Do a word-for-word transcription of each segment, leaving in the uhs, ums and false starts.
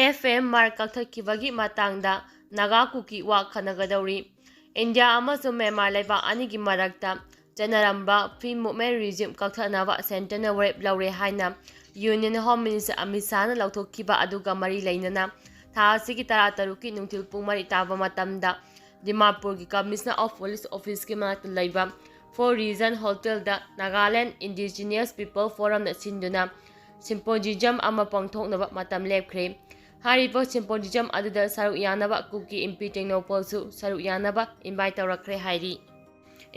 F M R ꯀꯛꯊꯠꯈꯤꯕꯒꯤ ꯃꯇꯥꯡꯗ ꯅꯥꯒꯥ ꯀꯨꯀꯤ ꯋꯥ ꯈꯟꯅꯒꯗꯧꯔꯤ꯫ India ꯑꯃꯁꯨꯡ ꯃ꯭ꯌꯥꯟꯃꯥꯔ ꯂꯩꯕꯥꯛ ꯑꯅꯤꯒꯤ ꯃꯔꯛꯇ ꯆꯠꯅꯔꯝꯕ Free Movement Regime ꯀꯛꯊꯠꯅꯕ ꯁꯦꯟꯇꯔꯅ ꯋꯥꯔꯦꯞ ꯂꯧꯔꯦ ꯍꯥꯏꯅ ꯌꯨꯅꯤꯌꯟ ꯍꯣꯝ ꯃꯤꯅꯤꯁꯇꯔ ꯑꯃꯤꯠ ꯁꯥꯍꯅ ꯂꯥꯎꯊꯣꯛꯈꯤꯕ ꯑꯗꯨꯒ ꯃꯔꯤ ꯂꯩꯅꯅ ꯊꯥ ꯑꯁꯤꯒꯤ ꯇꯔꯥꯇꯔꯨꯛꯀꯤ ꯅꯨꯡꯊꯤꯜ ꯄꯨꯡ ꯃꯔꯤ ꯇꯥꯕ ꯃꯇꯝꯗ ꯗꯤꯃꯥꯄꯨꯔꯒꯤ Commissioner of Police Officeꯀꯤ ꯃꯅꯥꯛꯇ ꯂꯩꯕ Four Region Hotelꯗ Nagaland Indigenous People Forumꯅ ꯁꯤꯟꯗꯨꯅ symposium ꯑꯃ ꯄꯥꯡꯊꯣꯛꯅꯕ ꯃꯇꯝ ꯂꯦꯞꯈ꯭ꯔꯦ꯫ ꯍꯥꯏꯔꯤꯕ symposium ꯑꯗꯨꯗ ꯁꯔꯨꯛ ꯌꯥꯅꯕ ꯀꯨꯀꯤ ꯑꯦꯝ ꯄꯤ ꯇꯦꯡꯅꯧꯄꯜꯁꯨ ꯁꯔꯨꯛ ꯌꯥꯅꯕ invite ꯇꯧꯔꯛꯈ꯭ꯔꯦ ꯍꯥꯏꯔꯤ꯫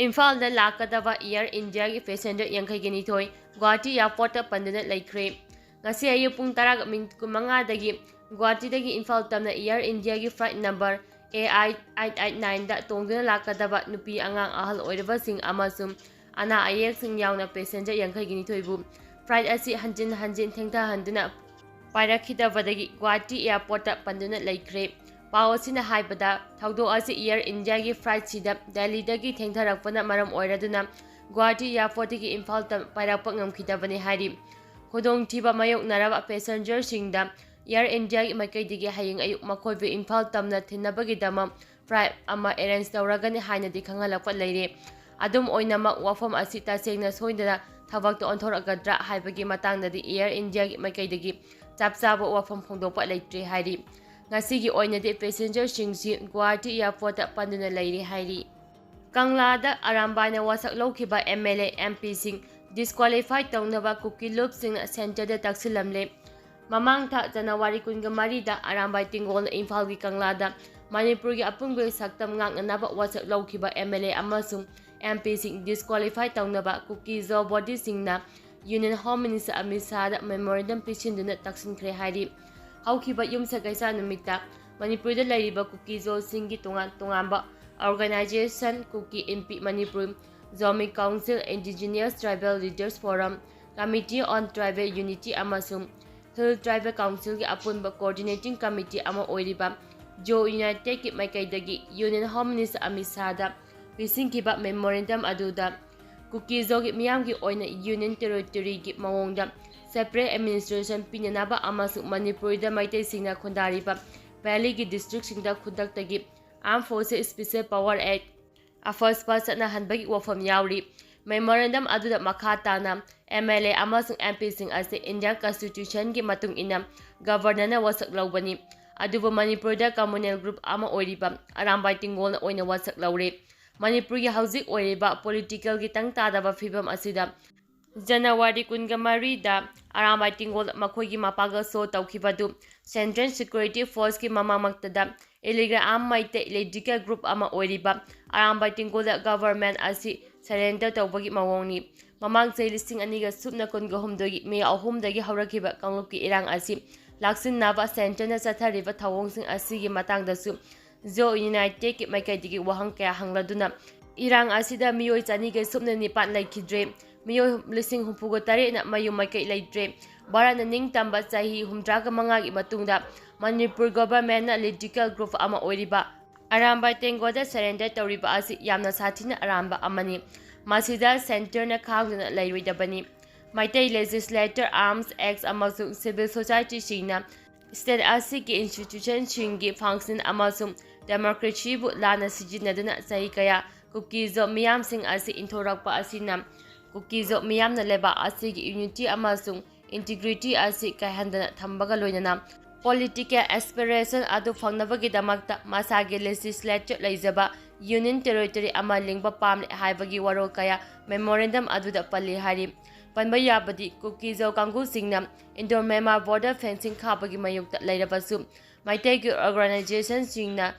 ꯏꯝꯐꯥꯜꯗ ꯂꯥꯛꯀꯗꯕ Air Indiaꯒꯤ passenger ꯌꯥꯡꯈꯩꯒ ꯅꯤꯊꯣꯏ ꯒꯨꯋꯥꯍꯥꯇꯤ airportꯇ ꯄꯟꯗꯨꯅ ꯂꯩꯈ꯭ꯔꯦ꯫ ꯉꯁꯤ ꯑꯌꯨꯛ ꯄꯨꯡ ꯇꯔꯥꯒ ꯃꯤꯅꯤꯠ ꯀꯨꯟꯃꯉꯥꯗꯒꯤ ꯒꯨꯋꯥꯍꯥꯇꯤꯗꯒꯤ ꯏꯝꯐꯥꯜ ꯇꯝꯅ Air Indiaꯒꯤ flight number A I eight eight nineꯗ ꯇꯣꯡꯗꯨꯅ ꯂꯥꯛꯀꯗꯕ ꯅꯨꯄꯤ, ꯑꯉꯥꯡ, ꯑꯍꯜ ꯑꯣꯏꯔꯕꯁꯤꯡ ꯑꯃꯁꯨꯡ ꯑꯅꯥ ꯑꯌꯦꯛꯁꯤꯡ ꯌꯥꯎꯅ passenger ꯌꯥꯡꯈꯩꯒ ꯅꯤꯊꯣꯏꯕꯨ flight ꯑꯁꯤ ꯍꯟꯖꯤꯟ ꯍꯟꯖꯤꯟ ꯊꯦꯡꯊꯍꯟꯗꯨꯅ ꯄꯥꯏꯔꯛꯈꯤꯗꯕꯗꯒꯤ ꯒꯨꯋꯥꯍꯥꯇꯤ airportꯇ ꯄꯟꯗꯨꯅ ꯂꯩꯈ꯭ꯔꯦ꯫ ꯄꯥꯎ ꯑꯁꯤꯅ ꯍꯥꯏꯕꯗ, ꯊꯧꯗꯣꯛ ꯑꯁꯤ Air Indiaꯒꯤ flightꯁꯤꯗ ꯗꯦꯜꯂꯤꯗꯒꯤ ꯊꯦꯡꯊꯔꯛꯄꯅ ꯃꯔꯝ ꯑꯣꯏꯔꯗꯨꯅ ꯒꯨꯋꯥꯍꯥꯇꯤ airportꯇꯒꯤ ꯏꯝꯐꯥꯜ ꯇꯝ ꯄꯥꯏꯔꯛꯄ ꯉꯝꯈꯤꯗꯕꯅꯤ ꯍꯥꯏꯔꯤ꯫ ꯈꯨꯗꯣꯡꯊꯤꯕ ꯃꯥꯌꯣꯛꯅꯔꯕ passengerꯁꯤꯡꯗ Air Indiaꯒꯤ ꯃꯥꯏꯀꯩꯗꯒꯤ ꯍꯌꯦꯡ ꯑꯌꯨꯛ ꯃꯈꯣꯏꯕꯨ ꯏꯝꯐꯥꯜ ꯇꯝꯅ ꯊꯤꯟꯅꯕꯒꯤꯗꯃꯛ flight ꯑꯃ arrange ꯇꯧꯔꯒꯅꯤ ꯍꯥꯏꯅꯗꯤ ꯈꯪꯍꯜꯂꯛꯄ ꯂꯩꯔꯦ꯫ ꯑꯗꯨꯝ ꯑꯣꯏꯅꯃꯛ, ꯋꯥꯐꯝ ꯑꯁꯤ ꯇꯁꯦꯡꯅ ꯁꯣꯏꯗꯅ ꯊꯕꯛꯇ ꯑꯣꯟꯊꯣꯔꯛꯀꯗ꯭ꯔꯥ ꯍꯥꯏꯕꯒꯤ ꯃꯇꯥꯡꯗꯗꯤ Air Indiaꯒꯤ ꯃꯥꯏꯀꯩꯗꯒꯤ ꯆꯞ ꯆꯥꯕ ꯋꯥꯐꯝ ꯐꯣꯡꯗꯣꯛꯄ ꯂꯩꯇ꯭ꯔꯤ ꯍꯥꯏꯔꯤ꯫ ꯉꯁꯤꯒꯤ ꯑꯣꯏꯅꯗꯤ passengerꯁꯤꯡꯁꯤ ꯒꯨꯋꯥꯍꯥꯇꯤ airportꯇ ꯄꯟꯗꯨꯅ ꯂꯩꯔꯤ ꯍꯥꯏꯔꯤ꯫ ꯀꯪꯂꯥꯗ ꯑꯔꯥꯝꯕꯥꯏꯅ ꯋꯥꯁꯛ ꯂꯧꯈꯤꯕ ꯑꯦꯝ ꯑꯦꯜ ꯑꯦ, ꯑꯦꯝ ꯄꯤꯁꯤꯡ disqualify ꯇꯧꯅꯕ ꯀꯨꯀꯤ ꯂꯨꯞꯁꯤꯡꯅ ꯁꯦꯟꯇꯔꯗ ꯇꯛꯁꯤꯜꯂꯝꯂꯦ꯫ ꯃꯃꯥꯡ ꯊꯥ ꯖꯅꯋꯥꯔꯤ ꯀꯨꯟꯒ ꯃꯔꯤꯗ ꯑꯔꯥꯝꯕꯥꯏ ꯇꯦꯡꯒꯣꯜꯅ ꯏꯝꯐꯥꯜꯒꯤ ꯀꯪꯂꯥꯗ ꯃꯅꯤꯄꯨꯔꯒꯤ ꯑꯄꯨꯟꯕꯒꯤ ꯁꯛꯇꯝ ꯉꯥꯛꯅꯅꯕ ꯋꯥꯁꯛ ꯂꯧꯈꯤꯕ ꯑꯦꯝ ꯑꯦꯜ ꯑꯦ ꯑꯃꯁꯨꯡ ꯑꯦꯝ ꯄꯤꯁꯤꯡ disqualify ꯇꯧꯅꯕ ꯀꯨꯀꯤ ꯖꯣ ꯕꯣꯗꯤꯁꯤꯡꯅ ꯌꯨꯅꯤꯌꯟ ꯍꯣꯝ ꯃꯤꯅꯤꯁꯇꯔ ꯑꯃꯤꯠ ꯁꯥꯍꯗ memorandum ꯄꯤꯁꯤꯟꯗꯨꯅ ꯇꯛꯁꯤꯟꯈ꯭ꯔꯦ ꯍꯥꯏꯔꯤ꯫ ꯍꯧꯈꯤꯕ ꯌꯨꯝꯁꯀꯩꯁ ꯅꯨꯃꯤꯠꯇ ꯃꯅꯤꯄꯨꯔꯗ ꯂꯩꯔꯤꯕ ꯀꯨꯀꯤ ꯖꯣꯁꯤꯡꯒꯤ ꯇꯣꯉꯥꯟ ꯇꯣꯉꯥꯟꯕ organization, ꯀꯨꯀꯤ Inpi Manipur, Zomi council, Indigenous Tribal Leaders Forum, Committee on Tribal Unity ꯑꯃꯁꯨꯡ Hill Tribal Councilꯒꯤ ꯑꯄꯨꯟꯕ coordinating committee ꯑꯃ ꯑꯣꯏꯔꯤꯕ ꯖꯣ ꯌꯨꯅꯥꯏꯇꯦꯗꯀꯤ ꯃꯥꯏꯀꯩꯗꯒꯤ ꯌꯨꯅꯤꯌꯟ ꯍꯣꯝ ꯃꯤꯅꯤꯁꯇꯔ ꯑꯃꯤꯠ ꯁꯥꯍꯗ ꯄꯤꯁꯤꯟꯈꯤꯕ memorandum ꯑꯗꯨꯗ ꯀꯨꯀꯤ ꯖꯣꯒꯤ ꯃꯤꯌꯥꯝꯒꯤ ꯑꯣꯏꯅ ꯌꯨꯅꯤꯌꯟ ꯇꯦꯔꯤꯇꯣꯔꯤꯒꯤ ꯃꯑꯣꯡꯗ separate administration ꯄꯤꯅꯅꯕ ꯑꯃꯁꯨꯡ ꯃꯅꯤꯄꯨꯔꯗ ꯃꯩꯇꯩꯁꯤꯡꯅ ꯈꯨꯟꯗꯥꯔꯤꯕ valley ꯒꯤ district ꯁꯤꯡꯗ ꯈꯨꯗꯛꯇꯒꯤ Armed Forces Special Power Act, AFSPA ꯆꯠꯅꯍꯟꯕꯒꯤ ꯋꯥꯐꯝ ꯌꯥꯎꯔꯤ꯫ Memorandum ꯑꯗꯨꯗ ꯃꯈꯥ ꯇꯥꯅ M L A ꯑꯃꯁꯨꯡ M P ꯁꯤꯡ ꯑꯁꯤ Indian Constitution ꯒꯤ ꯃꯇꯨꯡ ꯏꯟꯅ Governor ꯅ ꯋꯥꯁꯛ ꯂꯧꯕꯅꯤ꯫ ꯑꯗꯨꯕꯨ ꯃꯅꯤꯄꯨꯔꯗ communal group ꯑꯃ ꯑꯣꯏꯔꯤꯕ ꯑꯔꯥꯝꯕꯥꯏ ꯇꯦꯡꯒꯣꯜꯅ ꯑꯣꯏꯅ ꯋꯥꯁꯛ ꯂꯧꯔꯦ꯫ ꯃꯅꯤꯄꯨꯔꯒꯤ ꯍꯧꯖꯤꯛ ꯑꯣꯏꯔꯤꯕ political ꯒꯤ ꯇꯪ ꯇꯥꯗꯕ ꯐꯤꯕꯝ ꯑꯁꯤꯗ January ꯀꯨꯟꯒ ꯃꯔꯤꯗ ꯑꯔꯥꯝꯕꯥꯏ ꯇꯦꯡꯒꯣꯜ ꯃꯈꯣꯏꯒꯤ ꯃꯄꯥꯒ show ꯇꯧꯈꯤꯕꯗꯨ Central Security Force ꯀꯤ ꯃꯃꯥꯡꯃꯛꯇꯗ illegal armed Meitei radical group ꯑꯃ ꯑꯣꯏꯔꯤꯕ ꯑꯔꯥꯝꯕꯥꯏ ꯇꯦꯡꯒꯣꯜꯗ government ꯑꯁꯤ surrender ꯇꯧꯕꯒꯤ ꯃꯑꯣꯡꯅꯤ꯫ ꯃꯃꯥꯡ ꯆꯍꯤ ꯂꯤꯁꯤꯡ ꯑꯅꯤꯒ ꯁꯨꯞꯅ ꯀꯨꯟꯒ ꯍꯨꯝꯗꯣꯏꯒꯤ May ꯑꯍꯨꯝꯗꯒꯤ ꯍꯧꯔꯛꯈꯤꯕ ꯀꯥꯡꯂꯨꯞꯀꯤ ꯏꯔꯥꯡ ꯑꯁꯤ ꯂꯥꯛꯁꯤꯟꯅꯕ centre ꯅ ꯆꯠꯊꯔꯤꯕ ꯊꯧꯑꯣꯡꯁꯤꯡ ꯑꯁꯤꯒꯤ ꯃꯇꯥꯡꯗꯁꯨ Zeo United ꯀꯤ ꯃꯥꯏꯀꯩꯗꯒꯤ ꯋꯥꯍꯪ ꯀꯌꯥ ꯍꯪꯂꯗꯨꯅ ꯏꯔꯥꯡ ꯑꯁꯤꯗ ꯃꯤꯑꯣꯏ ꯆꯅꯤꯒ ꯁꯨꯞꯅ ꯅꯤꯄꯥꯟ ꯂꯩꯈꯤꯗ꯭ꯔꯦ, ꯃꯤꯑꯣꯏ ꯂꯤꯁꯤꯡ ꯍꯨꯝꯐꯨꯒ ꯇꯔꯦꯠꯅ ꯃꯌꯨꯝ ꯃꯥꯏꯀꯩ ꯂꯩꯇ꯭ꯔꯦ꯫ ꯚꯥꯔꯠꯅ ꯅꯤꯡꯇꯝꯕ ꯆꯍꯤ ꯍꯨꯝꯗ꯭ꯔꯥꯒ ꯃꯉꯥꯒꯤ ꯃꯇꯨꯡꯗ ꯃꯅꯤꯄꯨꯔ government ꯅ radical group ꯑꯃ ꯑꯣꯏꯔꯤꯕ ꯑꯔꯥꯝꯕꯥꯏ ꯇꯦꯡꯒꯣꯜꯗ surrender ꯇꯧꯔꯤꯕ ꯑꯁꯤ ꯌꯥꯝꯅ ꯁꯥꯊꯤꯅ ꯑꯔꯥꯟꯕ ꯑꯃꯅꯤ꯫ ꯃꯁꯤꯗ centre ꯅ ꯈꯥꯡꯗꯨꯅ ꯂꯩꯔꯣꯏꯗꯕꯅꯤ꯫ ꯃꯩꯇꯩ legislature, arms, acts ꯑꯃꯁꯨꯡ civil society ꯁꯤꯡꯅ state ꯑꯁꯤꯒꯤ institution ꯁꯤꯡꯒꯤ function ꯑꯃꯁꯨꯡ democracy ꯕꯨ ꯂꯥꯟꯅ ꯁꯤꯖꯤꯟꯅꯗꯨꯅ ꯆꯍꯤ ꯀꯌꯥ ꯀꯨꯀꯤ-ꯖꯣ ꯃꯤꯌꯥꯝꯁꯤꯡ ꯑꯁꯤ ꯏꯟꯊꯣꯔꯛꯄ ꯑꯁꯤꯅ ꯀꯨꯀꯤ-ꯖꯣ ꯃꯤꯌꯥꯝꯅ ꯂꯩꯕꯥꯛ ꯑꯁꯤꯒꯤ unity ꯑꯃꯁꯨꯡ integrity ꯑꯁꯤ ꯀꯥꯏꯍꯟꯗꯅ ꯊꯝꯕꯒ ꯂꯣꯏꯅꯅ political aspiration ꯑꯗꯨ ꯐꯪꯅꯕꯒꯤꯗꯃꯛꯇ ꯃꯁꯥꯒꯤ legislature ꯂꯩꯖꯕ union territory ꯑꯃ ꯂꯤꯡꯕ ꯄꯥꯝꯂꯦ ꯍꯥꯏꯕꯒꯤ ꯋꯥꯔꯣꯜ ꯀꯌꯥ memorandum ꯑꯗꯨꯗ ꯄꯜꯂꯤ ꯍꯥꯏꯔꯤ꯫ ꯄꯟꯕ ꯌꯥꯕꯗꯤ ꯀꯨꯀꯤ-ꯖꯣ ꯀꯥꯡꯕꯨꯁꯤꯡꯅ Indo-Myanmar border fencing ꯈꯥꯕꯒꯤ ꯃꯥꯌꯣꯛꯇ ꯂꯩꯔꯕꯁꯨ ꯃꯩꯇꯩꯒꯤ organization ꯁꯤꯡꯅ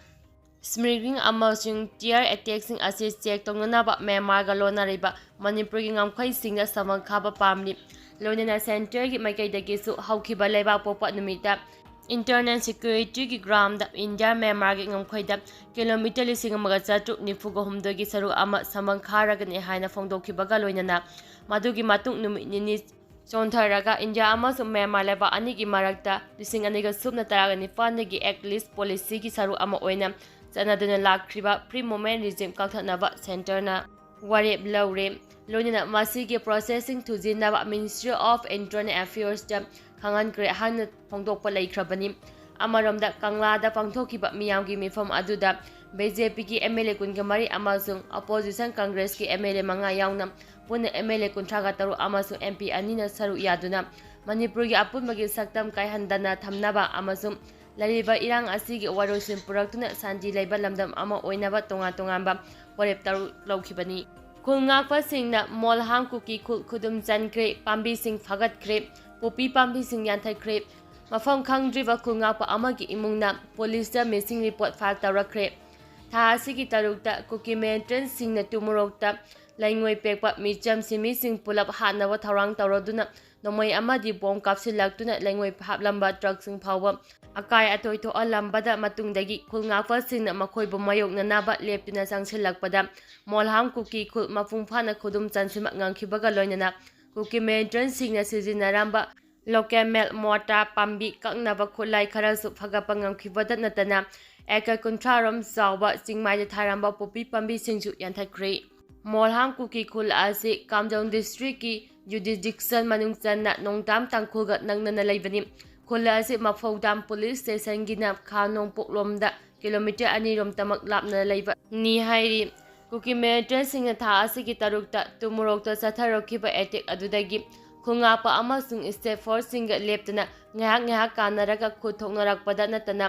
smuggling ꯑꯃꯁꯨꯡ terror attack ꯁꯤꯡ ꯑꯁꯤ check ꯇꯧꯅꯅꯕ ꯃ꯭ꯌꯥꯟꯃꯥꯔꯒ ꯂꯣꯟꯅꯔꯤꯕ ꯃꯅꯤꯄꯨꯔꯒꯤ ꯉꯝꯈꯩꯁꯤꯡꯗ ꯁꯃꯟ ꯈꯥꯕ ꯄꯥꯝꯂꯤ꯫ ꯂꯣꯏꯅꯅ centre ꯒꯤ ꯃꯥꯏꯀꯩꯗꯒꯤꯁꯨ ꯍꯧꯈꯤꯕ ꯂꯩꯕꯥꯛꯄꯣꯛꯄ ꯅꯨꯃꯤꯠꯇ internal security ꯒꯤ ground ꯗ ꯏꯟꯗꯤꯌꯥ ꯃ꯭ꯌꯥꯟꯃꯥꯔꯒꯤ ꯉꯝꯈꯩꯗ kilometre ꯂꯤꯁꯤꯡ ꯑꯃꯒ ꯆꯥꯇ꯭ꯔꯨꯛ ꯅꯤꯐꯨꯒ ꯍꯨꯝꯗꯣꯏꯒꯤ ꯁꯔꯨꯛ ꯑꯃ ꯁꯃꯟ ꯈꯥꯔꯒꯅꯤ ꯍꯥꯏꯅ ꯐꯣꯡꯗꯣꯛꯈꯤꯕꯒ ꯂꯣꯏꯅꯅ ꯃꯗꯨꯒꯤ ꯃꯇꯨꯡ ꯅꯨꯃꯤꯠ ꯅꯤꯅꯤ ꯆꯣꯟꯊꯔꯒ ꯏꯟꯗꯤꯌꯥ ꯑꯃꯁꯨꯡ ꯃ꯭ꯌꯥꯟꯃꯥꯔ ꯂꯩꯕꯥꯛ ꯑꯅꯤꯒꯤ ꯃꯔꯛꯇ ꯂꯤꯁꯤꯡ ꯑꯅꯤꯒ ꯁꯨꯞꯅ ꯇꯔꯥꯒ ꯅꯤꯄꯥꯟꯗꯒꯤ act list policy ꯒꯤ ꯁꯔꯨꯛ ꯑꯃ ꯑꯣꯏꯅ ꯆꯠꯅꯗꯨꯅ ꯂꯥꯛꯈ꯭ꯔꯤꯕ free movement regime ꯀꯛꯊꯠꯅꯕ centre ꯅ ꯋꯥꯔꯦꯞ ꯂꯧꯔꯦ꯫ ꯂꯣꯏꯅꯅ ꯃꯁꯤꯒꯤ processꯁꯤꯡ ꯊꯨꯖꯤꯟꯅꯕ Ministry of Internal Affairsꯇ ꯈꯪꯍꯟꯈ꯭ꯔꯦ ꯍꯥꯏꯅ ꯐꯣꯡꯗꯣꯛꯄ ꯂꯩꯈ꯭ꯔꯕꯅꯤ꯫ ꯑꯃꯔꯣꯝꯗ, ꯀꯪꯂꯥꯗ ꯄꯥꯡꯊꯣꯛꯈꯤꯕ ꯃꯤꯌꯥꯝꯒꯤ ꯃꯤꯐꯝ ꯑꯗꯨꯗ BJPꯒꯤ MLA ꯀꯨꯟꯒ ꯃꯔꯤ ꯑꯃꯁꯨꯡ opposition Congressꯀꯤ MLA ꯃꯉꯥ ꯌꯥꯎꯅ ꯄꯨꯟꯅ MLA ꯀꯨꯟꯊ꯭ꯔꯥꯒ ꯇꯔꯨꯛ ꯑꯃꯁꯨꯡ MP ꯑꯅꯤꯅ ꯁꯔꯨꯛ ꯌꯥꯗꯨꯅ ꯃꯅꯤꯄꯨꯔꯒꯤ ꯑꯄꯨꯟꯕꯒꯤ ꯁꯛꯇꯝ ꯀꯥꯏꯍꯟꯗꯅ ꯊꯝꯅꯕ ꯑꯃꯁꯨꯡ ꯂꯩꯔꯤꯕ ꯏꯔꯥꯡ ꯑꯁꯤꯒꯤ ꯋꯥꯔꯣꯏꯁꯤꯟ ꯄꯨꯔꯛꯇꯨꯅ ꯁꯥꯟꯇꯤ ꯂꯩꯕ ꯂꯝꯗꯝ ꯑꯃ ꯑꯣꯏꯅꯕ ꯇꯣꯉꯥꯟ ꯇꯣꯉꯥꯟꯕ ꯋꯥꯔꯦꯞ ꯇꯔꯨꯛ ꯂꯧꯈꯤꯕꯅꯤ꯫ ꯈꯨꯜ ꯉꯥꯛꯄꯁꯤꯡꯅ ꯃꯣꯜꯍꯥꯡ ꯀꯨꯀꯤ ꯈꯨꯜ ꯈꯨꯗꯨꯝ ꯆꯟꯈ꯭ꯔꯦ, ꯄꯥꯝꯕꯤꯁꯤꯡ ꯐꯥꯒꯠꯈ꯭ꯔꯦ, ꯄꯣꯄꯤ ꯄꯥꯝꯕꯤꯁꯤꯡ ꯌꯥꯟꯊꯠꯈ꯭ꯔꯦ꯫ ꯃꯐꯝ ꯈꯪꯗ꯭ꯔꯤꯕ ꯈꯨꯜ ꯉꯥꯛꯄ ꯑꯃꯒꯤ ꯏꯃꯨꯡꯅ ꯄꯨꯂꯤꯁꯇ missing report file ꯇꯧꯔꯛꯈ꯭ꯔꯦ꯫ ꯊꯥ ꯑꯁꯤꯒꯤ ꯇꯔꯨꯛꯇ ꯀꯨꯀꯤ militantꯁꯤꯡꯅ ꯇꯨꯃꯣꯔꯣꯛꯇ ꯂꯩꯉꯣꯏ ꯄꯦꯛꯄ ꯃꯤꯆꯝ ꯁꯤꯟꯃꯤꯁꯤꯡ ꯄꯨꯂꯞ ꯍꯥꯠꯅꯕ ꯊꯧꯔꯥꯡ ꯇꯧꯔꯗꯨꯅ ꯅꯣꯡꯃꯩ ꯑꯃꯗꯤ ꯕꯣꯝ ꯀꯥꯞꯁꯤꯜꯂꯛꯇꯨꯅ ꯂꯩꯉꯣꯏ ꯍꯥꯞꯂꯝꯕ ꯇ꯭ꯔꯛꯁꯤꯡ ꯐꯥꯎꯕ ꯑꯀꯥꯏ ꯑꯇꯣꯏ ꯊꯣꯛꯍꯜꯂꯝꯕꯗ ꯃꯇꯨꯡꯗꯒꯤ ꯈꯨꯜ ꯉꯥꯛꯄꯁꯤꯡꯅ ꯃꯈꯣꯏꯕꯨ ꯃꯥꯌꯣꯛꯅꯅꯕ ꯂꯦꯞꯇꯨꯅ ꯆꯪꯁꯤꯜꯂꯛꯄꯗ ꯃꯣꯜꯍꯥꯡ ꯀꯨꯀꯤ ꯈꯨꯜ ꯃꯄꯨꯡ ꯐꯥꯅ ꯈꯨꯗꯨꯝ ꯆꯟꯁꯤꯟꯕ ꯉꯝꯈꯤꯕꯒ ꯂꯣꯏꯅꯅ ꯀꯨꯀꯤ militantꯁꯤꯡꯅ ꯁꯤꯖꯤꯟꯅꯔꯝꯕ local made mortar ꯄꯥꯝꯕꯤ ꯀꯛꯅꯕ ꯈꯨꯠꯂꯥꯏ ꯈꯔꯁꯨ ꯐꯒꯠꯄ ꯉꯝꯈꯤꯕꯗ ꯅꯠꯇꯅ acre ꯀꯨꯟꯊ꯭ꯔꯥ ꯔꯣꯝ ꯆꯥꯎꯕ ꯆꯤꯡꯃꯥꯏꯗ ꯊꯥꯔꯝꯕ ꯄꯣꯄꯤ ꯄꯥꯝꯕꯤꯁꯤꯡꯁꯨ ꯌꯥꯟꯊꯠꯈ꯭ꯔꯦ꯫ ꯃꯣꯜꯍꯥꯡ ꯀꯨꯀꯤ ꯈꯨꯜ ꯑꯁꯤ ꯀꯥꯝꯖꯣꯡ districtꯀꯤ jurisdiction ꯃꯅꯨꯡ ꯆꯟꯅ ꯅꯣꯡꯗꯥꯝ ꯇꯥꯡꯈꯨꯜꯒ ꯅꯛꯅꯅ ꯂꯩꯕꯅꯤ꯫ ꯈꯨꯜ ꯑꯁꯤ ꯃꯐꯧꯗꯥꯝ police stationꯒꯤꯅ ꯈꯥ ꯅꯣꯡꯄꯣꯛꯂꯣꯝꯗ kilometre ꯑꯅꯤꯔꯣꯝꯇꯃꯛ ꯂꯥꯞꯅ ꯂꯩꯕꯅꯤ ꯍꯥꯏꯔꯤ꯫ ꯀꯨꯀꯤ militantꯁꯤꯡꯅ ꯊꯥ ꯑꯁꯤꯒꯤ ꯇꯔꯨꯛꯇ ꯇꯨꯃꯣꯔꯣꯛꯇ ꯆꯠꯊꯔꯛꯈꯤꯕ attack ꯑꯗꯨꯗꯒꯤ ꯈꯨꯜ ꯉꯥꯛꯄ ꯑꯃꯁꯨꯡ state forceꯁꯤꯡꯒ ꯂꯦꯞꯇꯅ ꯉꯥꯏꯍꯥꯛ ꯉꯥꯏꯍꯥꯛ ꯀꯥꯟꯅꯔꯒ ꯈꯨꯠ ꯊꯣꯛꯅꯔꯛꯄꯗ ꯅꯠꯇꯅ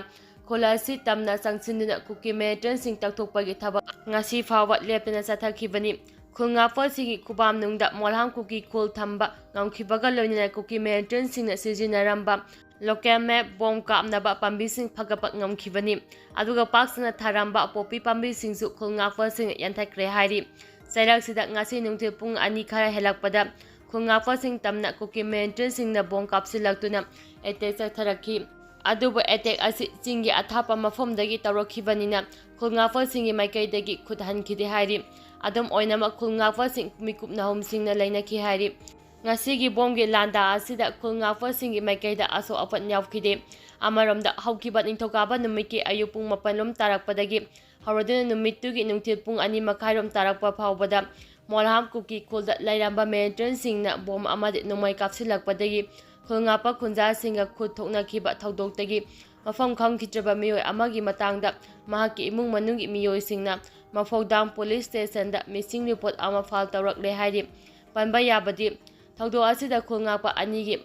ꯈꯨꯜ ꯑꯁꯤ ꯇꯝꯅ ꯆꯪꯁꯤꯟꯗꯨꯅ ꯀꯨꯀꯤ militantꯁꯤꯡ ꯇꯛꯊꯣꯛꯄꯒꯤ ꯊꯕꯛ ꯉꯁꯤ ꯐꯥꯎꯕ ꯂꯦꯞꯇꯅ ꯆꯠꯊꯈꯤꯕꯅꯤ꯫ ꯈꯨꯜ ꯉꯥꯛꯄꯁꯤꯡꯒꯤ ꯈꯨꯕꯥꯝꯅꯨꯡꯗ ꯃꯣꯜꯍꯥꯡ ꯀꯨꯀꯤ ꯈꯨꯜ ꯊꯝꯕ ꯉꯝꯈꯤꯕꯒ ꯂꯣꯏꯅꯅ ꯀꯨꯀꯤ militantꯁꯤꯡꯅ ꯁꯤꯖꯤꯟꯅꯔꯝꯕ local made ꯕꯣꯝ ꯀꯥꯞꯅꯕ ꯄꯥꯝꯕꯤꯁꯤꯡ ꯐꯒꯠꯄ ꯉꯝꯈꯤꯕꯅꯤ꯫ ꯑꯗꯨꯒ ꯄꯥꯛ ꯁꯟꯅ ꯊꯥꯔꯝꯕ ꯄꯣꯄꯤ ꯄꯥꯝꯕꯤꯁꯤꯡꯁꯨ ꯈꯨꯜ ꯉꯥꯛꯄꯁꯤꯡꯅ ꯌꯥꯟꯊꯠꯈ꯭ꯔꯦ ꯍꯥꯏꯔꯤ꯫ ꯆꯩꯔꯛꯁꯤꯗ ꯉꯁꯤ ꯅꯨꯡꯊꯤꯜ ꯄꯨꯡ ꯑꯅꯤ ꯈꯔ ꯍꯦꯜꯂꯛꯄꯗ ꯈꯨꯜ ꯉꯥꯛꯄꯁꯤꯡ ꯇꯝꯅ ꯀꯨꯀꯤ militantꯁꯤꯡꯅ ꯕꯣꯝ ꯀꯥꯞꯁꯤꯜꯂꯛꯇꯨꯅ attack ꯆꯠꯊꯔꯛꯈꯤ꯫ ꯑꯗꯨꯕꯨ attack ꯑꯁꯤ ꯆꯤꯡꯒꯤ ꯑꯊꯥꯞꯄ ꯃꯐꯝꯗꯒꯤ ꯇꯧꯔꯛꯈꯤꯕꯅꯤꯅ ꯈꯨꯜ ꯉꯥꯛꯄꯁꯤꯡꯒꯤ ꯃꯥꯏꯀꯩꯗꯒꯤ ꯈꯨꯠ ꯍꯟꯈꯤꯗꯦ ꯍꯥꯏꯔꯤ꯫ ꯑꯗꯨꯝ ꯑꯣꯏꯅꯃꯛ, ꯈꯨꯜ ꯉꯥꯛꯄꯁꯤꯡ ꯃꯤꯀꯨꯞ ꯅꯥꯍꯨꯝꯁꯤꯡꯅ ꯂꯩꯅꯈꯤ ꯍꯥꯏꯔꯤ꯫ ꯉꯁꯤꯒꯤ ꯕꯣꯝꯒꯤ ꯂꯥꯟꯗꯥ ꯑꯁꯤꯗ ꯈꯨꯜ ꯉꯥꯛꯄꯁꯤꯡꯒꯤ ꯃꯥꯏꯀꯩꯗ ꯑꯁꯣꯛ ꯑꯄꯟ ꯌꯥꯎꯈꯤꯗꯦ꯫ ꯑꯃꯔꯣꯝꯗ, ꯍꯧꯈꯤꯕ ꯅꯤꯡꯊꯧꯀꯥꯕ ꯅꯨꯃꯤꯠꯀꯤ ꯑꯌꯨꯛ ꯄꯨꯡ ꯃꯥꯄꯟ ꯔꯣꯝ ꯇꯥꯔꯛꯄꯗꯒꯤ ꯍꯧꯔꯗꯨꯅ ꯅꯨꯃꯤꯠꯇꯨꯒꯤ ꯅꯨꯡꯊꯤꯜ ꯄꯨꯡ ꯑꯅꯤ ꯃꯈꯥꯏꯔꯣꯝ ꯇꯥꯔꯛꯄ ꯐꯥꯎꯕꯗ ꯃꯣꯜꯍꯥꯝ ꯀꯨꯀꯤ ꯈꯨꯜꯗ ꯂꯩꯔꯝꯕ ꯃꯤꯂꯤꯇꯦꯟꯁꯤꯡꯅ ꯕꯣꯝ ꯑꯃꯗꯤ ꯅꯣꯡꯃꯩ ꯀꯥꯞꯁꯤꯜꯂꯛꯄꯗꯒꯤ ꯈꯨꯜ ꯉꯥꯛꯄ ꯈꯨꯟꯖꯥꯁꯤꯡꯒ ꯈꯨꯠ ꯊꯣꯛꯅꯈꯤꯕ ꯊꯧꯗꯣꯛꯇꯒꯤ ꯃꯐꯝ ꯈꯪꯈꯤꯗ꯭ꯔꯕ ꯃꯤꯑꯣꯏ ꯑꯃꯒꯤ ꯃꯇꯥꯡꯗ ꯃꯍꯥꯛꯀꯤ ꯏꯃꯨꯡ ꯃꯅꯨꯡꯒꯤ ꯃꯤꯑꯣꯏꯁꯤꯡꯅ ꯃꯐꯧꯗꯥꯝ ꯄꯨꯂꯤꯁ ꯁ꯭ꯇꯦꯁꯟꯗ ꯃꯤꯁꯤꯡ ꯔꯤꯄꯣꯔꯠ ꯑꯃ ꯐꯥꯏꯜ ꯇꯧꯔꯛꯂꯦ ꯍꯥꯏꯔꯤ꯫ ꯄꯟꯕ ꯌꯥꯕꯗꯤ, ꯊꯧꯗꯣꯛ ꯑꯁꯤꯗ ꯈꯨꯜ ꯉꯥꯛꯄ ꯑꯅꯤꯒꯤ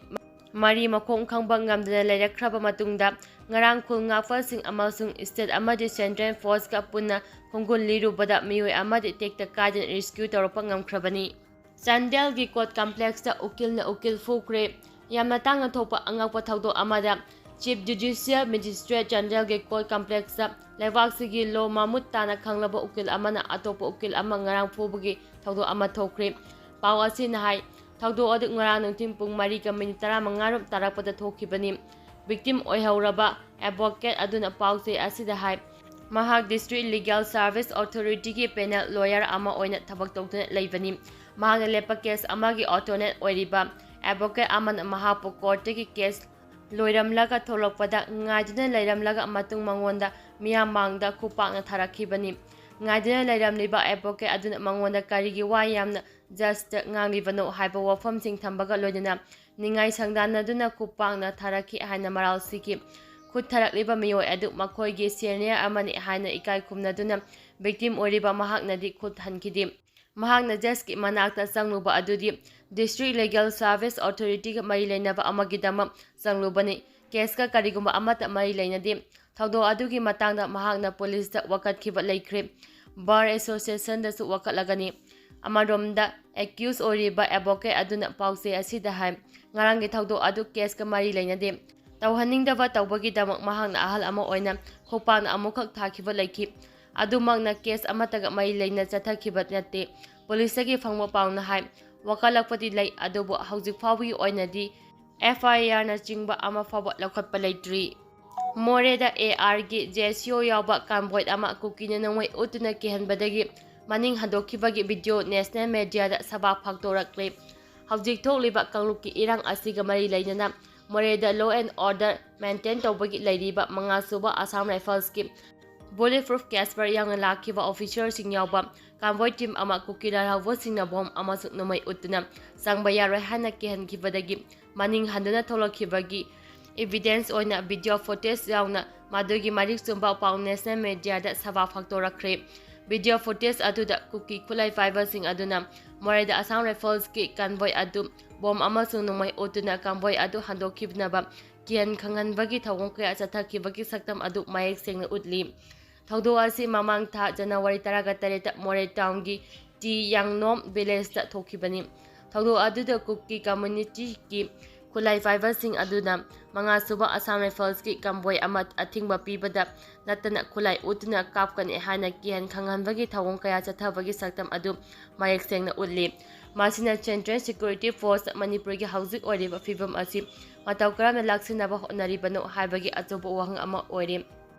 ꯃꯔꯤ ꯃꯈꯣꯡ ꯈꯪꯕ ꯉꯝꯗꯅ ꯂꯩꯔꯛꯈ꯭ꯔꯕ ꯃꯇꯨꯡꯗ, ꯉꯔꯥꯡ ꯈꯨꯜ ꯉꯥꯛꯄꯁꯤꯡ ꯑꯃꯁꯨꯡ ꯁ꯭ꯇꯦꯠ ꯑꯃꯗꯤ ꯁꯦꯟꯇ꯭ꯔꯦꯜ ꯐꯣꯔꯁꯀ ꯄꯨꯟꯅ ꯈꯣꯡꯒꯨꯜ ꯂꯤꯔꯨꯕꯗ ꯃꯤꯑꯣꯏ ꯑꯃꯗꯤ ꯇꯦꯛꯇ ꯀꯥꯏꯗꯅ ꯔꯦꯁꯀ꯭ꯌꯨ ꯇꯧꯔꯛꯄ ꯉꯝꯈ꯭ꯔꯕꯅꯤ꯫ ꯆꯥꯟꯗꯦꯜꯒꯤ ꯀꯣꯔꯠ ꯀꯝꯄ꯭ꯂꯦꯛꯁꯇ ꯎꯀꯤꯜꯅ ꯎꯀꯤꯜ ꯐꯨꯈ꯭ꯔꯦ꯫ ꯌꯥꯝꯅ ꯇꯥꯡꯅ ꯊꯣꯛꯄ ꯑꯉꯛꯄ ꯊꯧꯗꯣꯛ ꯑꯃꯗ ꯆꯤꯐ ꯖꯨꯗꯤꯁꯤꯌꯦꯜ ꯃꯦꯖꯤꯁꯇ꯭ꯔꯦꯠ ꯆꯥꯟꯗꯦꯜꯒꯤ ꯀꯣꯔꯠ ꯀꯝꯄ꯭ꯂꯦꯛꯁꯇ ꯂꯩꯕꯥꯛꯁꯤꯒꯤ ꯂꯣ ꯃꯃꯨꯠ ꯇꯥꯅ ꯈꯪꯂꯕ ꯎꯀꯤꯜ ꯑꯃꯅ ꯑꯇꯣꯞꯄ ꯎꯀꯤꯜ ꯑꯃ ꯉꯔꯥꯡ ꯐꯨꯕꯒꯤ ꯊꯧꯗꯣꯛ ꯑꯃ ꯊꯣꯛꯈ꯭ꯔꯦ꯫ ꯄꯥꯎ ꯑꯁꯤꯅ ꯍꯥꯏ, ꯊꯧꯗꯣꯛ ꯑꯗꯨ ꯉꯔꯥꯡ ꯅꯨꯡꯊꯤꯜ ꯄꯨꯡ ꯃꯔꯤꯒ ꯃꯤꯅꯤꯠ ꯇꯔꯥꯃꯉꯥ ꯔꯣꯝ ꯇꯥꯔꯛꯄꯗ ꯊꯣꯛꯈꯤꯕꯅꯤ꯫ ꯚꯤꯛꯇꯤꯝ ꯑꯣꯏꯍꯧꯔꯕ ꯑꯦꯗꯚꯣꯀꯦꯠ ꯑꯗꯨꯅ ꯄꯥꯎꯆꯦ ꯑꯁꯤꯗ ꯍꯥꯏ, ꯃꯍꯥꯛ ꯗꯤꯁꯇ꯭ꯔꯤꯛ ꯂꯤꯒꯦꯜ ꯁꯥꯔꯚꯤꯁ ꯑꯣꯊꯣꯔꯤꯇꯤꯒꯤ ꯄꯦꯅꯦꯜ ꯂꯣꯌꯔ ꯑꯃ ꯑꯣꯏꯅ ꯊꯕꯛ ꯇꯧꯗꯨꯅ ꯂꯩꯕꯅꯤ꯫ ꯃꯍꯥꯛꯅ ꯂꯦꯞꯄ ꯀꯦꯁ ꯑꯃꯒꯤ ꯑꯣꯊꯣꯔꯅꯦꯠ ꯑꯣꯏꯔꯤꯕ ꯑꯦꯗꯚꯣꯀꯦꯠ ꯑꯃꯅ ꯃꯍꯥꯛꯄꯨ ꯀꯣꯔꯠꯇꯒꯤ ꯀꯦꯁ ꯂꯣꯏꯔꯝꯂꯒ ꯊꯣꯛꯂꯛꯄꯗ ꯉꯥꯏꯗꯨꯅ ꯂꯩꯔꯝꯂꯒ ꯃꯇꯨꯡ ꯃꯉꯣꯟꯗ ꯃꯤꯌꯥꯝ ꯃꯥꯡꯗ ꯈꯨꯄꯥꯛꯅ ꯊꯥꯔꯛꯈꯤꯕꯅꯤ꯫ ꯉꯥꯏꯗꯨꯅ ꯂꯩꯔꯝꯂꯤꯕ ꯑꯦꯗꯚꯣꯀꯦꯠ ꯑꯗꯨꯅ ꯃꯉꯣꯟꯗ ꯀꯔꯤꯒꯤ ꯋꯥ ꯌꯥꯝꯅ ꯖꯁꯇ ꯉꯥꯡꯂꯤꯕꯅꯣ ꯍꯥꯏꯕ ꯋꯥꯐꯝꯁꯤꯡ ꯊꯝꯕꯒ ꯂꯣꯏꯅꯅ ꯅꯤꯡꯉꯥꯏ ꯁꯪꯗꯥꯟꯅꯗꯨꯅ ꯈꯨꯄꯥꯛꯅ ꯊꯥꯔꯛꯈꯤ ꯍꯥꯏꯅ ꯃꯔꯥꯜ ꯁꯤꯈꯤ꯫ ꯈꯨꯠ ꯊꯥꯔꯛꯂꯤꯕ ꯃꯤꯑꯣꯏ ꯑꯗꯨ ꯃꯈꯣꯏꯒꯤ ꯁꯦꯅꯤꯌꯔ ꯑꯃꯅꯤ ꯍꯥꯏꯅ ꯏꯀꯥꯏ ꯈꯨꯝꯅꯗꯨꯅ ꯚꯤꯛꯇꯤꯝ ꯑꯣꯏꯔꯤꯕ ꯃꯍꯥꯛꯅꯗꯤ ꯈꯨꯠ ꯍꯟꯈꯤꯗꯦ꯫ ꯃꯍꯥꯛꯅ ꯖꯁꯀꯤ ꯃꯅꯥꯛꯇ ꯆꯪꯂꯨꯕ ꯑꯗꯨꯗꯤ ꯗꯤꯁꯇ꯭ꯔꯤꯛ ꯂꯤꯒꯦꯜ ꯁꯥꯔꯚꯤꯁ ꯑꯣꯊꯣꯔꯤꯇꯤꯒ ꯃꯔꯤ ꯂꯩꯅꯕ ꯑꯃꯒꯤꯗꯃꯛ ꯆꯪꯂꯨꯕꯅꯤ꯫ ꯀꯦꯁꯀ ꯀꯔꯤꯒꯨꯝꯕ ꯑꯃꯠꯇ ꯃꯔꯤ ꯂꯩꯅꯗꯦ꯫ ꯊꯧꯗꯣꯛ ꯑꯗꯨꯒꯤ ꯃꯇꯥꯡꯗ ꯃꯍꯥꯛꯅ ꯄꯨꯂꯤꯁꯇ ꯋꯥꯀꯠꯈꯤꯕ ꯂꯩꯈ꯭ꯔꯦ꯫ ꯕꯥꯔ ꯑꯦꯁꯣꯁꯤꯌꯦꯁꯟꯗꯁꯨ ꯋꯥꯀꯠꯂꯒꯅꯤ꯫ ꯑꯃꯔꯣꯝꯗ, ꯑꯦꯀ꯭ꯌꯨꯁ ꯑꯣꯏꯔꯤꯕ ꯑꯦꯗꯚꯣꯀꯦꯠ ꯑꯗꯨꯅ ꯄꯥꯎꯆꯦ ꯑꯁꯤꯗ ꯍꯥꯏ, ꯉꯔꯥꯡꯒꯤ ꯊꯧꯗꯣꯛ ꯑꯗꯨ ꯀꯦꯁꯀ ꯃꯔꯤ ꯂꯩꯅꯗꯦ꯫ ꯇꯧꯍꯟꯅꯤꯡꯗꯕ ꯇꯧꯕꯒꯤꯗꯃꯛ ꯃꯍꯥꯛꯅ ꯑꯍꯜ ꯑꯃ ꯑꯣꯏꯅ ꯈꯣꯡꯄꯥꯛꯅ ꯑꯃꯨꯛꯈꯛ ꯊꯥꯈꯤꯕ ꯂꯩꯈꯤ꯫ ꯑꯗꯨꯃꯛꯅ ꯀꯦꯁ ꯑꯃꯠꯇꯒ ꯃꯔꯤ ꯂꯩꯅ ꯆꯠꯊꯈꯤꯕ ꯅꯠꯇꯦ꯫ ꯄꯨꯂꯤꯁꯇꯒꯤ ꯐꯪꯕ ꯄꯥꯎꯅ ꯍꯥꯏ, ꯋꯥꯀꯠꯂꯛꯄꯗꯤ ꯂꯩ, ꯑꯗꯨꯕꯨ ꯍꯧꯖꯤꯛ ꯐꯥꯎꯕꯒꯤ ꯑꯣꯏꯅꯗꯤ ꯑꯦꯐ ꯑꯥꯏ ꯑꯥꯔꯅꯆꯤꯡꯕ ꯑꯃ ꯐꯥꯎꯕ ꯂꯧꯈꯠꯄ ꯂꯩꯇ꯭ꯔꯤ꯫ ꯃꯣꯔꯦꯗ ꯑꯦ ꯑꯥꯔꯒꯤ ꯖꯦ ꯁꯤ ꯑꯣ ꯌꯥꯎꯕ ꯀꯥꯝꯕꯣꯏꯠ ꯑꯃ ꯀꯨꯀꯤꯅ ꯅꯣꯡꯃꯩ ꯎꯠꯇꯨꯅ ꯀꯤꯍꯟꯕꯗꯒꯤ ꯃꯅꯤꯡ ꯍꯟꯗꯣꯛꯈꯤꯕꯒꯤ ꯚꯤꯗꯤꯑꯣ ꯅꯦꯁꯅꯦꯜ ꯃꯦꯗꯤꯌꯥꯗ ꯁꯕꯥꯛ ꯐꯥꯛꯇꯣꯔꯛꯂꯦ꯫ ꯍꯧꯖꯤꯛ ꯊꯣꯛꯂꯤꯕ ꯀꯥꯡꯂꯨꯞꯀꯤ ꯏꯔꯥꯡ ꯑꯁꯤꯒ ꯃꯔꯤ ꯂꯩꯅꯅ ꯃꯣꯔꯦꯗ law and order maintain ꯇꯧꯕꯒꯤ ꯂꯩꯔꯤꯕ ꯃꯉꯥ ꯁꯨꯕ Assam Riflesꯀꯤ bulletproof Casper ꯌꯥꯎꯅ ꯂꯥꯛꯈꯤꯕ officerꯁꯤꯡ ꯌꯥꯎꯕ convoy team ꯑꯃ ꯀꯨꯀꯤ ꯂꯥꯜꯍꯧꯕꯁꯤꯡꯅ bomb ꯑꯃꯁꯨꯡ ꯅꯣꯡꯃꯩ ꯎꯠꯇꯨꯅ ꯆꯪꯕ ꯌꯥꯔꯣꯏ ꯍꯥꯏꯅ ꯀꯤꯍꯟꯈꯤꯕꯗꯒꯤ ꯃꯅꯤꯡ ꯍꯟꯗꯨꯅ ꯊꯣꯛꯂꯛꯈꯤꯕꯒꯤ evidence ꯑꯣꯏꯅ video footage ꯌꯥꯎꯅ ꯃꯗꯨꯒꯤ ꯃꯔꯤꯛ ꯆꯨꯝꯕ ꯄꯥꯎ national mediaꯗ ꯁꯕꯥ ꯐꯥꯛꯇꯣꯔꯛꯈ꯭ꯔꯦ꯫ Video footage ꯑꯗꯨꯗ ꯀꯨꯀꯤ ꯈꯨꯠꯂꯥꯏ ꯄꯥꯏꯕꯁꯤꯡ ꯑꯗꯨꯅ ꯃꯣꯔꯦꯗ Assam Riflesꯀꯤ convoy ꯑꯗꯨ bomb ꯑꯃꯁꯨꯡ ꯅꯣꯡꯃꯩ ꯎꯠꯇꯨꯅ convoy ꯑꯗꯨ ꯍꯟꯗꯣꯛꯈꯤꯅꯕ ꯀꯤꯍꯟ ꯈꯪꯍꯟꯕꯒꯤ ꯊꯧꯑꯣꯡ ꯀꯌꯥ ꯆꯠꯊꯈꯤꯕꯒꯤ ꯁꯛꯇꯝ ꯑꯗꯨ ꯃꯌꯦꯛ ꯁꯦꯡꯅ ꯎꯠꯂꯤ꯫ ꯊꯧꯗꯣꯛ ꯑꯁꯤ ꯃꯃꯥꯡ ꯊꯥ January ꯇꯔꯥꯒ ꯇꯔꯦꯠꯇ ꯃꯣꯔꯦ townꯒꯤ ꯇꯤ ꯌꯥꯡꯅꯣꯝ villageꯇ ꯊꯣꯛꯈꯤꯕꯅꯤ꯫ ꯊꯧꯗꯣꯛ ꯑꯗꯨꯗ ꯀꯨꯀꯤ communityꯒꯤ ꯈꯨꯠꯂꯥꯏ ꯄꯥꯏꯕꯁꯤꯡ ꯑꯗꯨꯅ ꯃꯉꯥ ꯁꯨꯕ Assam Riflesꯀꯤ convoy ꯑꯃ ꯑꯊꯤꯡꯕ ꯄꯤꯕꯗ ꯅꯠꯇꯅ ꯈꯨꯠꯂꯥꯏ ꯎꯠꯇꯨꯅ ꯀꯥꯞꯀꯅꯤ ꯍꯥꯏꯅ ꯀꯤꯍꯟ ꯈꯪꯍꯟꯕꯒꯤ ꯊꯧꯑꯣꯡ ꯀꯌꯥ ꯆꯠꯊꯕꯒꯤ ꯁꯛꯇꯝ ꯑꯗꯨ ꯃꯌꯦꯛ ꯁꯦꯡꯅ ꯎꯠꯂꯤ꯫ ꯃꯁꯤꯅ Central Security Force ꯃꯅꯤꯄꯨꯔꯒꯤ ꯍꯧꯖꯤꯛ ꯑꯣꯏꯔꯤꯕ ꯐꯤꯕꯝ ꯑꯁꯤ ꯃꯇꯧ ꯀꯔꯝꯅ ꯂꯥꯛꯁꯤꯟꯅꯕ ꯍꯣꯠꯅꯔꯤꯕꯅꯣ ꯍꯥꯏꯕꯒꯤ ꯑꯆꯧꯕ ꯋꯥꯍꯪ ꯑꯃ ꯑꯣꯏꯔꯤ꯫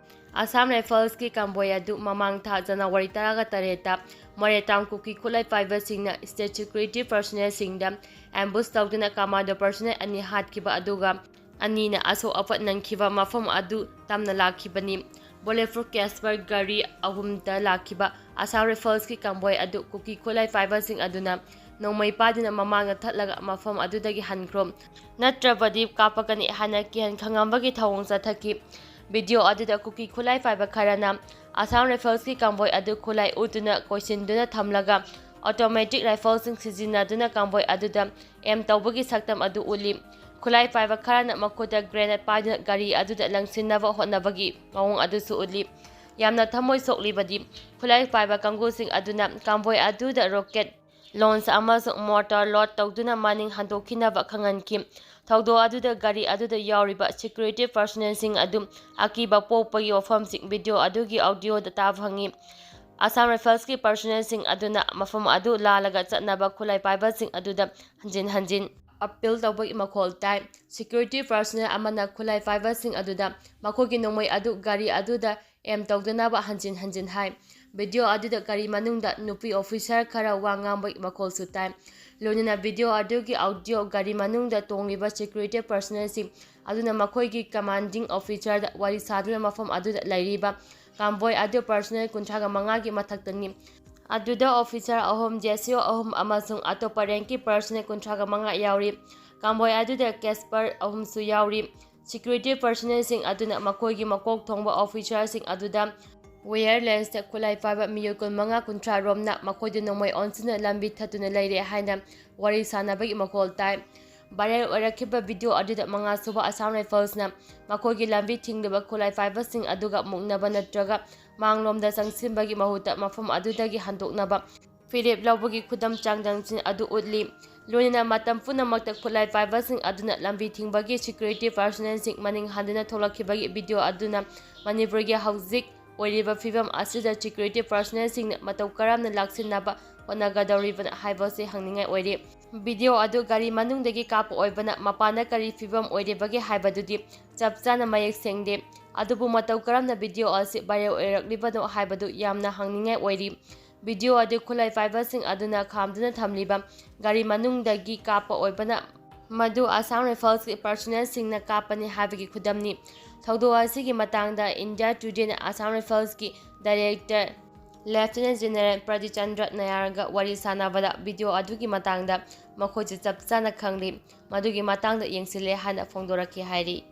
Assam Riflesꯀꯤ convoy ꯑꯗꯨ ꯃꯃꯥꯡ ꯊꯥ January ꯇꯔꯥꯒ ꯇꯔꯦꯠꯇ ꯃꯣꯔꯦ town ꯀꯨꯀꯤ ꯈꯨꯠꯂꯥꯏ ꯄꯥꯏꯕꯁꯤꯡꯅ state security personnelꯁꯤꯡꯗ ambush ꯇꯧꯗꯨꯅ commando personnel ꯑꯅꯤ ꯍꯥꯠꯈꯤꯕ ꯑꯗꯨꯒ ꯑꯅꯤꯅ ꯑꯁꯣꯛ ꯑꯄꯟ ꯅꯪꯈꯤꯕ ꯃꯐꯝ ꯑꯗꯨ ꯇꯝꯅ ꯂꯥꯛꯈꯤꯕꯅꯤ꯫ Bulletproof Casper ꯒꯥꯔꯤ ꯑꯍꯨꯝꯗ ꯂꯥꯛꯈꯤꯕ Assam Riflesꯀꯤ convoy ꯑꯗꯨ ꯀꯨꯀꯤ ꯈꯨꯠꯂꯥꯏ ꯄꯥꯏꯕꯁꯤꯡ ꯑꯗꯨꯅ ꯅꯣꯡꯃꯩ ꯄꯥꯏꯗꯨꯅ ꯃꯃꯥꯡꯗ ꯊꯠꯂꯒ ꯃꯐꯝ ꯑꯗꯨꯗꯒꯤ ꯍꯟꯈ꯭ꯔꯣ, ꯅꯠꯇ꯭ꯔꯕꯗꯤ ꯀꯥꯞꯄꯒꯅꯤ ꯍꯥꯏꯅ ꯀꯤꯍꯟ ꯈꯪꯍꯟꯕꯒꯤ ꯊꯧꯑꯣꯡ ꯆꯠꯊꯈꯤ꯫ Video ꯑꯗꯨꯗ ꯀꯨꯀꯤ ꯈꯨꯠꯂꯥꯏ ꯄꯥꯏꯕ ꯈꯔꯅ Assam Riflesꯀꯤ convoy ꯑꯗꯨ ꯈꯨꯠꯂꯥꯏ ꯎꯠꯇꯨꯅ ꯀꯣꯏꯁꯤꯟꯗꯨꯅ ꯊꯝꯂꯒ automatic rifleꯁꯤꯡ ꯁꯤꯖꯤꯟꯅꯗꯨꯅ convoy ꯑꯗꯨꯗ aim ꯇꯧꯕꯒꯤ ꯁꯛꯇꯝ ꯑꯗꯨ ꯎꯠꯂꯤ꯫ ꯈꯨꯠꯂꯥꯏ ꯄꯥꯏꯕ ꯈꯔꯅ ꯃꯈꯨꯠꯇ grenade ꯄꯥꯏꯗꯨꯅ ꯒꯥꯔꯤ ꯑꯗꯨꯗ ꯂꯪꯁꯤꯟꯅꯕ ꯍꯣꯠꯅꯕꯒꯤ ꯃꯑꯣꯡ ꯑꯗꯨꯁꯨ ꯎꯠꯂꯤ꯫ ꯌꯥꯝꯅ ꯊꯃꯣꯏ ꯁꯣꯛꯂꯤꯕꯗꯤ ꯈꯨꯠꯂꯥꯏ ꯄꯥꯏꯕ ꯀꯥꯡꯕꯨꯁꯤꯡ ꯑꯗꯨꯅ convoy ꯑꯗꯨꯗ rocket launch ꯑꯃꯁꯨꯡ mortar load ꯇꯧꯗꯨꯅ ꯃꯅꯤꯡ ꯍꯟꯗꯣꯛꯈꯤꯅꯕ ꯈꯪꯍꯟꯈꯤ꯫ ꯊꯧꯗꯣꯛ ꯑꯗꯨꯗ ꯒꯥꯔꯤ ꯑꯗꯨꯗ ꯌꯥꯎꯔꯤꯕ security personnelꯁꯤꯡ ꯑꯗꯨ ꯑꯀꯤꯕ ꯄꯣꯛꯄꯒꯤ ꯋꯥꯐꯝꯁꯤꯡ video ꯑꯗꯨꯒꯤ audioꯗ ꯇꯥꯕ ꯐꯪꯉꯤ꯫ Assam Riflesꯀꯤ personnelꯁꯤꯡ ꯑꯗꯨꯅ ꯃꯐꯝ ꯑꯗꯨ ꯂꯥꯜꯂꯒ ꯆꯠꯅꯕ ꯈꯨꯠꯂꯥꯏ ꯄꯥꯏꯕꯁꯤꯡ ꯑꯗꯨꯗ ꯍꯟꯖꯤꯟ ꯍꯟꯖꯤꯟ appeal ꯇꯧꯕꯒꯤ ꯃꯈꯣꯜ ꯇꯥꯏ꯫ Security personnel ꯑꯃꯅ ꯈꯨꯠꯂꯥꯏ ꯄꯥꯏꯕꯁꯤꯡ ꯑꯗꯨꯗ ꯃꯈꯣꯏꯒꯤ ꯅꯣꯡꯃꯩ ꯑꯗꯨ ꯒꯥꯔꯤ ꯑꯗꯨꯗ aim ꯇꯧꯗꯅꯕ ꯍꯟꯖꯤꯟ ꯍꯟꯖꯤꯟ ꯍꯥꯏ꯫ Video ꯑꯗꯨꯗ ꯒꯥꯔꯤ ꯃꯅꯨꯡꯗ ꯅꯨꯄꯤ officer ꯈꯔ ꯋꯥ ꯉꯥꯡꯕꯒꯤ ꯃꯈꯣꯜꯁꯨ ꯇꯥꯏ꯫ ꯂꯣꯏꯅꯅ ꯚꯤꯗꯤꯑꯣ ꯑꯗꯨꯒꯤ ꯑꯣꯗꯤꯑꯣ ꯒꯥꯔꯤ ꯃꯅꯨꯡꯗ ꯇꯣꯡꯂꯤꯕ ꯁꯦꯀ꯭ꯌꯨꯔꯤꯇꯤ ꯄꯔꯁꯣꯅꯦꯜꯁꯤꯡ ꯑꯗꯨꯅ ꯃꯈꯣꯏꯒꯤ ꯀꯃꯥꯟꯗꯤꯡ ꯑꯣꯐꯤꯁꯥꯔꯗ ꯋꯥꯔꯤ ꯁꯥꯗꯨꯅ ꯃꯐꯝ ꯑꯗꯨꯗ ꯂꯩꯔꯤꯕ ꯀꯥꯝꯕꯣꯏ ꯑꯗꯨ ꯄꯔꯁꯣꯅꯦꯜ ꯀꯨꯟꯊ꯭ꯔꯥꯒ ꯃꯉꯥꯒꯤ ꯃꯊꯛꯇꯅꯤ꯫ ꯑꯗꯨꯗ ꯑꯣꯐꯤꯁꯥꯔ ꯑꯍꯨꯝ, ꯖꯦꯁꯤꯑꯣ ꯑꯍꯨꯝ ꯑꯃꯁꯨꯡ ꯑꯇꯣꯞꯄ ꯔꯦꯡꯀꯤ ꯄꯔꯁꯣꯅꯦꯜ ꯀꯨꯟꯊ꯭ꯔꯥꯒ ꯃꯉꯥ ꯌꯥꯎꯔꯤ꯫ ꯀꯥꯝꯕꯣꯏ ꯑꯗꯨꯗ ꯀꯦꯁꯄꯔ ꯑꯍꯨꯝꯁꯨ ꯌꯥꯎꯔꯤ꯫ ꯁꯦꯀ꯭ꯌꯨꯔꯤꯇꯤ ꯄꯔꯁꯣꯅꯦꯜꯁꯤꯡ ꯑꯗꯨꯅ ꯃꯈꯣꯏꯒꯤ ꯃꯀꯣꯛ ꯊꯣꯡꯕ ꯑꯣꯐꯤꯁꯥꯔꯁꯤꯡ ꯑꯗꯨꯗ ꯋꯦꯌꯔꯂꯦꯁꯇ ꯈꯨꯠꯂꯥꯏ ꯄꯥꯏꯕ ꯃꯤꯑꯣꯏ ꯀꯨꯟꯃꯉꯥ ꯀꯨꯟꯊ꯭ꯔꯥ ꯔꯣꯝꯅ ꯃꯈꯣꯏꯗ ꯅꯣꯡꯃꯩ ꯑꯣꯟꯁꯤꯟꯅ ꯂꯝꯕꯤ ꯊꯠꯇꯨꯅ ꯂꯩꯔꯦ ꯍꯥꯏꯅ ꯋꯥꯔꯤ ꯁꯥꯟꯅꯕꯒꯤ ꯃꯈꯣꯜ ꯇꯥꯏ꯫ ꯚꯥꯏꯔꯦꯜ ꯑꯣꯏꯔꯛꯈꯤꯕ ꯚꯤꯗꯤꯑꯣ ꯑꯗꯨꯗ ꯃꯉꯥꯁꯨꯕ ꯑꯁꯥꯝ ꯔꯥꯏꯐꯜꯁꯅ ꯃꯈꯣꯏꯒꯤ ꯂꯝꯕꯤ ꯊꯤꯡꯂꯤꯕ ꯈꯨꯠꯂꯥꯏ ꯄꯥꯏꯕꯁꯤꯡ ꯑꯗꯨꯒ ꯃꯨꯛꯅꯕ ꯅꯠꯇ꯭ꯔꯒ ꯃꯥꯡꯂꯣꯝꯗ ꯆꯪꯁꯤꯟꯕꯒꯤ ꯃꯍꯨꯠꯇ ꯃꯐꯝ ꯑꯗꯨꯗꯒꯤ ꯍꯟꯗꯣꯛꯅꯕ ꯐꯤꯔꯦꯞ ꯂꯧꯕꯒꯤ ꯈꯨꯗꯝ ꯆꯥꯡꯗꯝꯁꯤꯡ ꯑꯗꯨ ꯎꯠꯂꯤ꯫ ꯂꯣꯏꯅꯅ ꯃꯇꯝ ꯄꯨꯝꯅꯃꯛꯇ ꯈꯨꯠꯂꯥꯏ ꯄꯥꯏꯕꯁꯤꯡ ꯑꯗꯨꯅ ꯂꯝꯕꯤ ꯊꯤꯡꯕꯒꯤ ꯁꯦꯀ꯭ꯌꯨꯔꯤꯇꯤ ꯄꯔꯁꯣꯅꯦꯜꯁꯤꯡ ꯃꯅꯤꯡ ꯍꯟꯗꯨꯅ ꯊꯣꯛꯂꯛꯈꯤꯕꯒꯤ ꯚꯤꯗꯤꯑꯣ ꯑꯗꯨꯅ ꯃꯅꯤꯄꯨꯔꯒꯤ ꯍꯧꯖꯤꯛ ꯑꯣꯏꯔꯤꯕ ꯐꯤꯕꯝ ꯑꯁꯤꯗ ꯁꯦꯀ꯭ꯌꯨꯔꯤꯇꯤ ꯄꯔꯁꯣꯅꯦꯜꯁꯤꯡꯅ ꯃꯇꯧ ꯀꯔꯝꯅ ꯂꯥꯛꯁꯤꯟꯅꯕ ꯍꯣꯠꯅꯒꯗꯧꯔꯤꯕꯅꯣ ꯍꯥꯏꯕꯁꯤ ꯍꯪꯅꯤꯡꯉꯥꯏ ꯑꯣꯏꯔꯤ꯫ ꯚꯤꯗꯤꯑꯣ ꯑꯗꯨ ꯒꯥꯔꯤ ꯃꯅꯨꯡꯗꯒꯤ ꯀꯥꯞꯄ ꯑꯣꯏꯕꯅ ꯃꯄꯥꯟꯗ ꯀꯔꯤ ꯐꯤꯕꯝ ꯑꯣꯏꯔꯤꯕꯒꯦ ꯍꯥꯏꯕꯗꯨꯗꯤ ꯆꯞ ꯆꯥꯅ ꯃꯌꯦꯛ ꯁꯦꯡꯗꯦ꯫ ꯑꯗꯨꯕꯨ ꯃꯇꯧ ꯀꯔꯝꯅ ꯚꯤꯗꯤꯑꯣ ꯑꯁꯤ ꯚꯥꯏꯔꯦꯜ ꯑꯣꯏꯔꯛꯂꯤꯕꯅꯣ ꯍꯥꯏꯕꯗꯨ ꯌꯥꯝꯅ ꯍꯪꯅꯤꯡꯉꯥꯏ ꯑꯣꯏꯔꯤ꯫ ꯚꯤꯗꯤꯑꯣ ꯑꯗꯨ ꯈꯨꯠꯂꯥꯏ ꯄꯥꯏꯕꯁꯤꯡ ꯑꯗꯨꯅ ꯈꯥꯝꯗꯨꯅ ꯊꯝꯂꯤꯕ ꯒꯥꯔꯤ ꯃꯅꯨꯡꯗꯒꯤ ꯀꯥꯞꯄ ꯑꯣꯏꯕꯅ ꯃꯗꯨ ꯑꯁꯥꯝ ꯔꯥꯏꯐꯜꯁꯀꯤ ꯄꯔꯁꯣꯅꯦꯜꯁꯤꯡꯅ ꯀꯥꯞꯄꯅꯤ ꯍꯥꯏꯕꯒꯤ ꯈꯨꯗꯝꯅꯤ꯫ ꯊꯧꯗꯣꯛ ꯑꯁꯤꯒꯤ ꯃꯇꯥꯡꯗ ꯏꯟꯗꯤꯌꯥ ꯇꯨꯗꯦꯅ ꯑꯁꯥꯝ ꯔꯥꯏꯐꯜꯁꯀꯤ director lieutenant general Pradeep Chandra ꯅꯌꯥꯔꯒ ꯋꯥꯔꯤ ꯁꯥꯟꯅꯕꯗ ꯚꯤꯗꯤꯑꯣ ꯑꯗꯨꯒꯤ ꯃꯇꯥꯡꯗ ꯃꯈꯣꯏꯁꯨ ꯆꯞ ꯆꯥꯅ ꯈꯪꯂꯤ꯫ ꯃꯗꯨꯒꯤ ꯃꯇꯥꯡꯗ ꯌꯦꯡꯁꯤꯜꯂꯦ ꯍꯥꯏꯅ ꯐꯣꯡꯗꯣꯔꯛꯈꯤ ꯍꯥꯏꯔꯤ꯫